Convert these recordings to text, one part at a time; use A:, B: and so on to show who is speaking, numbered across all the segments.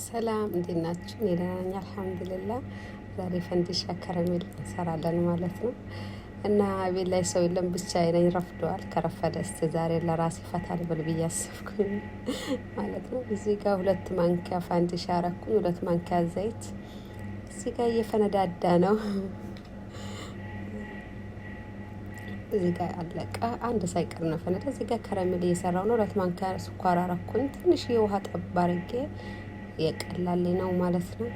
A: ሰላም እንዴት ናችሁ? እኔ ደህና ነኝ አልሐምዱሊላህ። ዛሬ ፈንዲሻ ከረሜል እንሰራለን ማለት ነው። እና ቤት ላይ ሰው የለም፣ ብቻዬን ነኝ። ረፍደዋል። ከረፈደ እስቲ ዛሬ ለራሴ ፈታ ልበል ብዬ አሰብኩኝ ማለት ነው። እዚህ ጋር 2 ማንኪያ ፋንዲሻ አረኩኝ፣ 2 ማንኪያ ዘይት። እዚህ ጋር እየፈነዳዳ ነው። እዚህ ጋር አለቀ። አንድ ሳይቀር ነው ፈነዳ። እዚህ ጋር ከረሜል እየሰራው ነው። 2 ማንኪያ ስኳር አረኩኝ። ትንሽ የውሃ ጠብ አድርጌ የቀላሌ ነው ማለት ነው።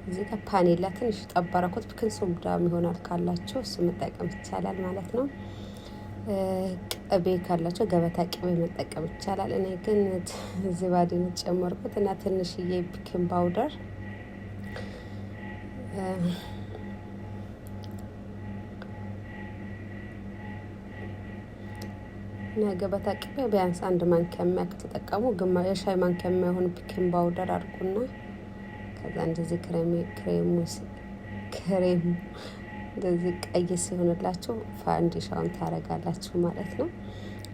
A: እዚህ ጋር ፓኔላ ትንሽ ጠብ አደረኩት። Baking soda ም ይሆናል ካላችሁ እሱ መጠቀም ይቻላል ማለት ነው። ቅቤ ካላችሁ ገበታ ቅቤ መጠቀም ይቻላል። እኔ ግን ዝባድን ጨመርኩት እና ትንሽዬ baking powder፣ እና ገበታ ቅቤ ቢያንስ 1 ማንኪያ የሚያክል ተጠቀሙ። ግማ የሻይ ማንኪያ የሚሆን baking powder አድርጉና ከዛ እንደዚህ ክሬሙ ክሬም እንደዚህ ቀይ ሲሆንላችሁ ፋንዲሻውን ታረጋላችሁ ማለት ነው።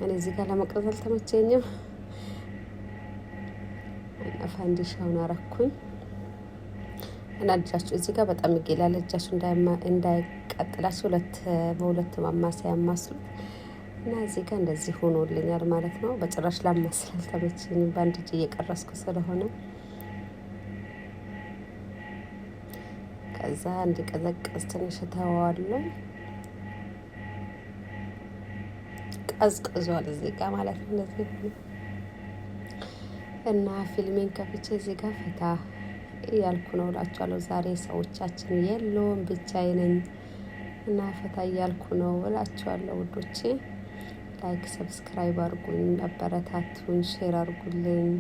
A: እኔ እዚህ ጋር ለመቅረጽ አልተመቸኝም። ፋንዲሻውን አረኩኝ እና እጃችሁ እዚህ ጋር በጣም ይጌላል። እጃችሁ እንዳይቃጥላችሁ ሁለት በሁለት ማማሰያ ያማስሉት እና እዚህ ጋር እንደዚህ ሆኖልኛል ማለት ነው። በጭራሽ ላማስል አልተመቸኝም በአንድ እጅ እየቀረስኩ ስለሆነ። ከዛ እንዲቀዘቅዝ ትንሽ ተዋዋለሁ። ቀዝቅዟል እዚህ ጋር ማለት ነው። እንደዚህ እና ፊልሜን ከፍቼ እዚህ ጋር ፈታ እያልኩ ነው እላችኋለሁ። ዛሬ ሰዎቻችን የለውም፣ ብቻዬን ነኝ እና ፈታ እያልኩ ነው እላችኋለሁ ውዶቼ። Like፣ subscribe አድርጉኝ፣ አበረታቱኝ፣ share አድርጉልኝ።